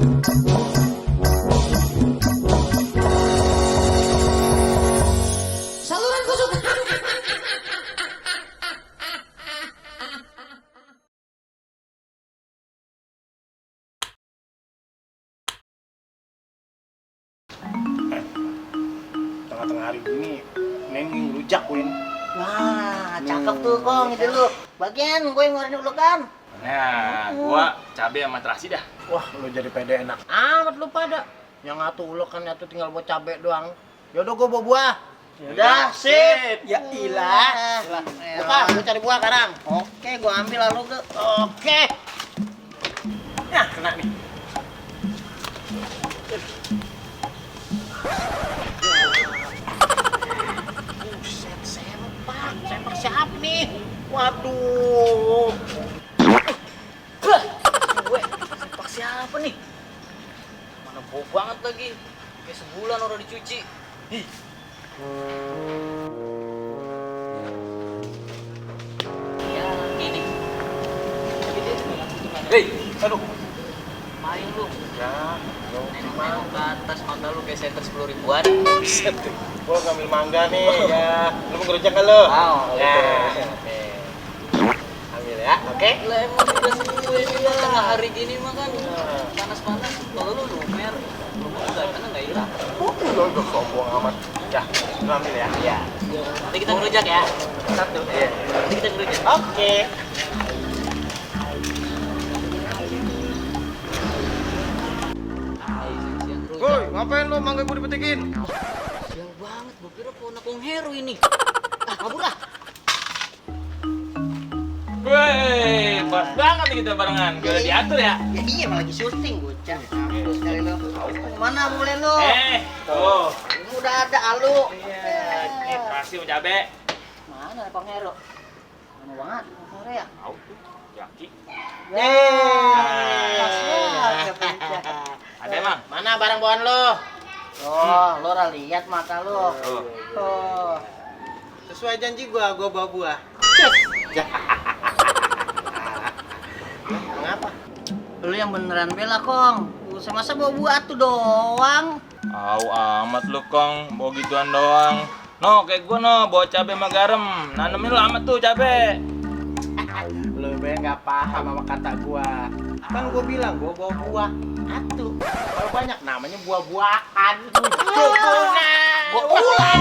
Saluran kesukaan. Tengah-tengah hari gini, Neng rujak, Win. Wah, cakep tuh Kong, itu lu. Bagian gue yang ngeluarin dulu kan. Nah, gua cabe sama terasi dah. Wah, lu jadi pede enak amat lu pada. Yang atu ulek kan atu tinggal buat cabe doang. Yaudah gua bawa buah. Udah, sip. Ya ilah. Buka, gue cari buah sekarang. Oke, gue ambil lalu ke. Oke. Nah, kena nih. Buset, sempak. Sempak siapa nih? Waduh. Gue, sepak siapa nih? Mana bau banget lagi. Kayak sebulan udah dicuci. Ih. Ya, ini. Hei, aduh. Main lu. Ya, Nengok ke atas mata lu kayak senter 10 ribuan. buset tuh. Gua ngambil mangga nih, ya. Lu mau ngerujak nggak lu? Mau. Ya. Oke. Ambil ya, oke? Lah emang udah sesuai juga tengah hari gini mah kan panas-panas. Kalau lu lumer, lu enggak karena enggak hilang. Udah sombong amat. Ya, lu ambil ya. Ya. Nanti kita ngerujak ya. Satu. Iya. Nanti kita ngerujak. Oke. Woi, ngapain lu mangga gua dipetikin? Sial banget, gua kira pohon Kong Heru ini. Ah, kabur ah. Weh, pas banget nih kita barengan. Gak diatur ya? Ya iya, malah lagi syuting bocah. Terus kali lu. Mana mulai lu? Tuh. Ini udah ada alu. Iya, ini terasi sama cabe. Mana Kong Heru? Mana banget Kong Heru ya? Tahu tuh, Jaki. Ada emang? Mana barang bawaan lu? Oh, lu udah lihat mata lu. Tuh. Oh. Sesuai janji gua bawa buah. Kenapa? Lu yang beneran bela, Kong. Usah masa bawa buah tuh doang. Au amat lu, Kong. Bawa gituan doang. No, kayak gua no, bawa cabe sama garam. Nanemin lu amat tuh cabe. Lu be nggak paham sama kata gua. Kan gua bilang gua bawa buah. Atu. Kalau banyak namanya buah-buahan. Gua ulang.